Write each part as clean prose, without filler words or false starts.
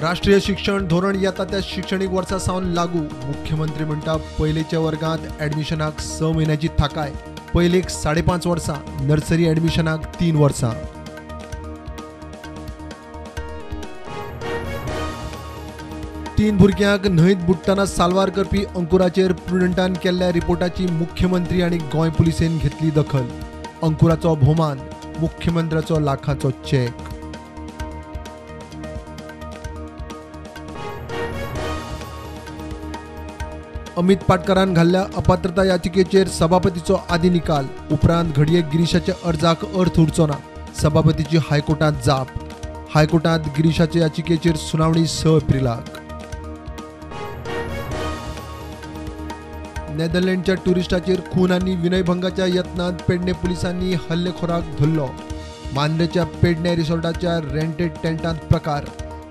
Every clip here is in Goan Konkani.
राष्ट्रीय शिक्षण धोरण येता त्या शिक्षणीक वर्सा सावन लागू. मुख्यमंत्री म्हणटा पयलेच्या वर्गांत ॲडमिशनाक 6 म्हयन्याची थाकाय, पयलेक 5.5 वर्सां, नर्सरी ॲडमिशनाक 3 वर्सां. तीन भुरग्यांक न्हंयत बुडटना साल्वार करपी अंकुराचेर प्रुडंटान केल्ल्या रिपोर्टाची मुख्यमंत्री आनी गोंय पुलिसेन घेतली दखल. अंकुराचो भोवमान, मुख्यमंत्र्याचो लाखांचो चेक. अमित पाटकरान घाल्ल्या अपात्रता याचिकेचेर सभापतीचो आदी निकाल. उपरांत घडये गिरीशाच्या अर्जाक अर्थ उरचो ना. सभापतीची हायकोर्टात जाप. हायकोर्टात गिरीशाच्या याचिकेचेर सुनावणी 6 एप्रिलाक. नेदरलँडच्या ट्युरिस्टाचेर खून आनी विनयभंगाच्या यत्नांत पेडणे पुलिसांनी हल्लेखोराक धरलो. मांद्रेच्या पेडणे रिसॉर्टाच्या रेंटेड टेंटांत प्रकार.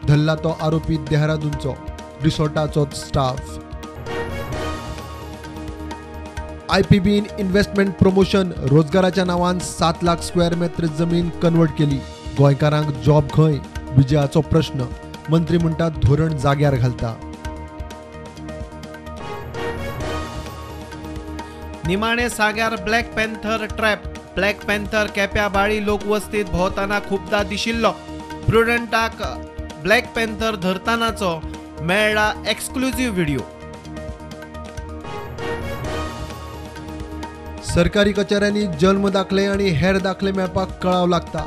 धरला तो आरोपी देहरादूनचो, रिसॉर्टाचो स्टाफ. आयपीबीन इन्व्हेस्टमेंट प्रमोशन रोजगाराच्या नांवान 7 लाख स्क्वेअर मेत्र जमीन कन्वर्ट केली. गोंयकारांक जॉब खंय? विजयाचो प्रश्न. मंत्री म्हणटा धोरण जाग्यार घालता. निमाणे साग्यार black panther trap. Black panther केप्या बाळी लोकवस्तीत भोंवतना खुबदां दिशिल्लो. प्रुडंटाक ब्लॅक पॅन्थर धरतानाचो मेळ्ळा एक्सक्लुझिव्ह व्हिडिओ. सरकारी कचेऱ्यांनी जल्म दाखले आनी हेर दाखले मेळपाक कळाव लागता.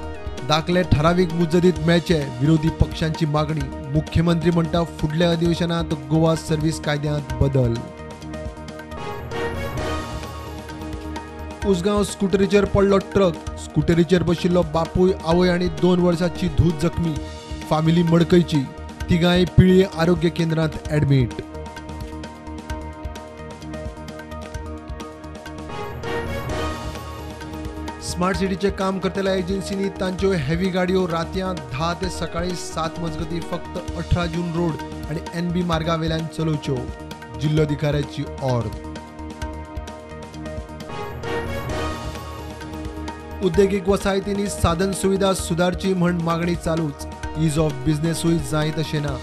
दाखले ठरावीक मुजतीत मेळचे, विरोधी पक्षांची मागणी. मुख्यमंत्री म्हणटा फुडल्या अधिवेशनात गोवा सर्व्हिस कायद्यांत बदल. उसगांव स्कुटरीचेर पडलो ट्रक. स्कुटरीचेर बशिल्लो बापूय, आवय आनी 2 वर्सांची धूव जखमी. फामिली मडकयची. तिगांय पिळये आरोग्य केंद्रांत ॲडमीट. स्मार्ट सिटीचे काम करतल्या एजन्सींनी तांच्यो हेवी गाडयो रातयां 10 ते सकाळी 7 मजगती फक्त 18 जून रोड आनी एनबी मार्गावेल्यान चलोवच्यो. जिल्लोधिकाऱ्याची ऑर्द. उद्देगीक वसाहतींनी साधन सुविधा सुदारची म्हण मागणी चालूच. Is of बिझनेसूय जाय तशें ना.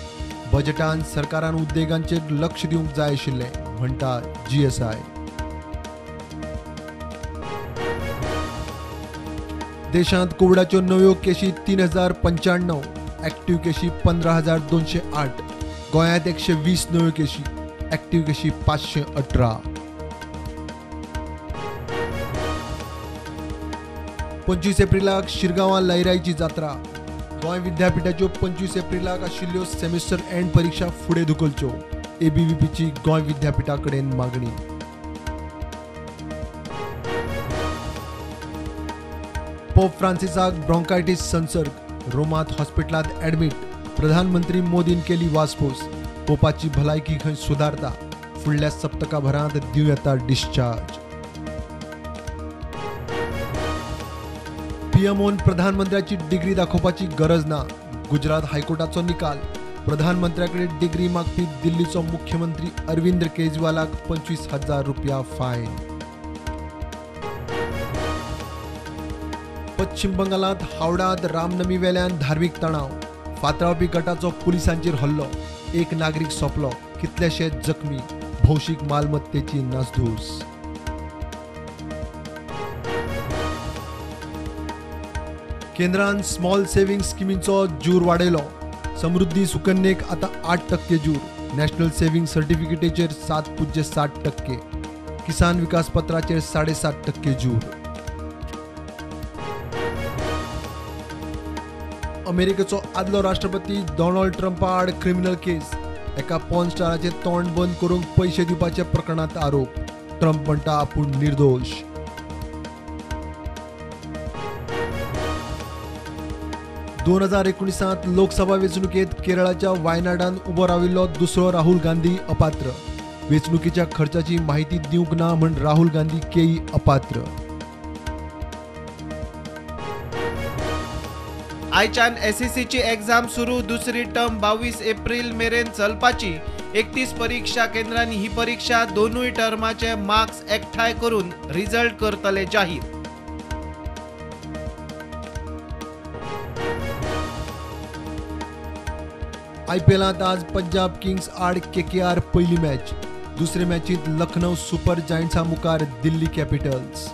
बजेटान सरकारान उद्देगांचेर लक्ष दिवंक जाय आशिल्लें, म्हणटा जीएसआय. देशांत कोविडाच्यो नव्यो केशी 3095, ॲक्टिव्ह केशी 15,208. गोंयांत 120 नव्यो केशी, ॲक्टिव्ह केशी 518. 25 एप्रिलाक शिरगांवां लयराईची जात्रा. गोंय विद्यापीठाच्यो 25 एप्रिलाक आशिल्ल्यो सेमिस्टर एंड परीक्षा फुडें धुकलच्यो. एबीव्हीपीची गोंय विद्यापीठा कडेन मागणी. पोप फ्रांसिसाक ब्रॉन्कायटीस संसर्ग, रोमांत हॉस्पिटलांत ॲडमीट. प्रधानमंत्री मोदीन केली वासपूस. पोपाची भलायकी खंय सुदारता. फुडल्या सप्तकाभरांत दिवं येता डिस्चार्ज. पीएमओन प्रधानमंत्र्याची डिग्री दाखोवपाची गरज ना. गुजरात हायकोर्टाचो निकाल. प्रधानमंत्र्याकडे डिग्री मागपी दिल्लीचो मुख्यमंत्री अरविंद केजरीवालाक 25,000 रुपया फायन. पश्चिम बंगालांत हावडांत रामनमी वेल्यान धार्मीक तणाव. फातरावपी गटाचो पुलिसांचेर हल्लो. एक नागरीक सोंपलो, कितलेशे जखमी. भौशीक मालमत्तेची नासधूस. केंद्रान स्मॉल सेव्हिंग स्किमीचो जूर वाडयलो. समृद्धी सुकन्येक आतां 8% जूर. National saving सर्टिफिकेटीचेर 7.07%. किसान विकास पत्राचेर 7.5% जूर. अमेरिकेचो आदलो राष्ट्रपती डोनाल्ड ट्रम्पा आड क्रिमिनल केस. एका पॉर्न स्टाराचें तोंड बंद करूंक पयशे दिवपाच्या प्रकरणांत आरोप. ट्रम्प म्हणटा आपूण निर्दोश. 2019 लोकसभा वेंचणुकेंत केरळाच्या वायनाडान उबो राविल्लो दुसरो राहुल गांधी अपात्र. वेंचणुकेच्या खर्चाची माहिती दिवंक ना म्हण राहुल गांधी केई अपात्र. आयच्यान एसएससीची एक्झाम सुरू. दुसरी टर्म 22 एप्रिल मेरेन चलपाची. 31 परीक्षा केंद्रांनी ही परीक्षा. दोनूय टर्माचे मार्क्स एकठांय करून रिजल्ट करतले जाहीर. आयपीएलांत आज पंजाब किंग्स आड केकेआर पयली मॅच. दुसरे मॅचींत लखनौ सुपर जायंट्सा मुखार दिल्ली कॅपिटल्स.